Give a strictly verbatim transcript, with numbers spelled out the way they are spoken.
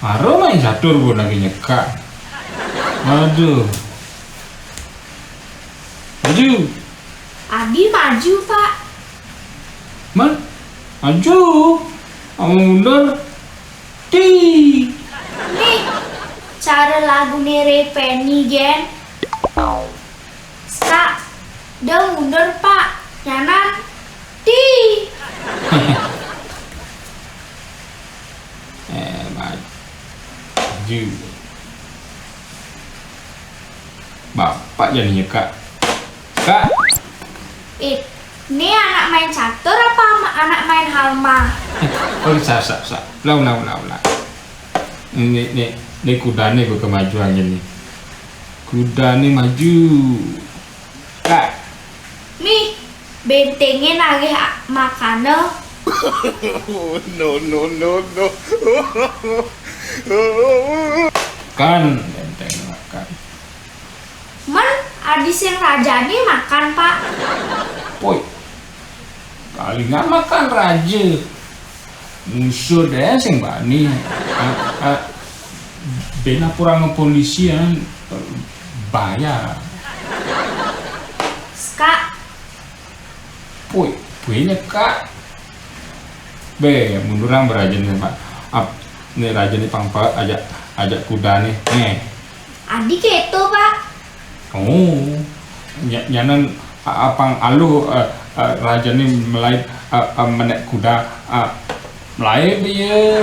Aro main catur pun lagi nyekak. Aduh. Maju. Adi maju, Pak. Man? Maju. Kamu mundur. Ti. Nih, cara lagu nere Penny, Gen. Ska, da mundur, Pak. Nyanan. Ti. Eh, maju. Bapak jadinya, Kak. Kak. Eh, ini anak main catur apa ama-, anak main halma? Oh, sa, sa, sa. Ulang, ulang, ulang, ulang. Ini, ini, ini kuda nih gue kemajuan gini. Kuda nih maju. Kak. Nih, bentengnya nagih a-, makana. No, no, no, no. Kan, benteng makan. Man, adi sing rajane makan, Pak. Poi. Palingan makan raja. Musuh deh sing bani. Ah, ah, bena pura ngepolisian. Bayar. Ska. Poi, poi nyekak. Be, mundurang beraja nih, Pak. Ap, nih raja nih pang pa-, ajak, ajak kuda nih. Nih. Adi keto, Pak. Oh. Nya-, nyanan a-, apang aluh, eh, eh, raja nih melai, eh, eh, menek kuda, eh, melai be ye.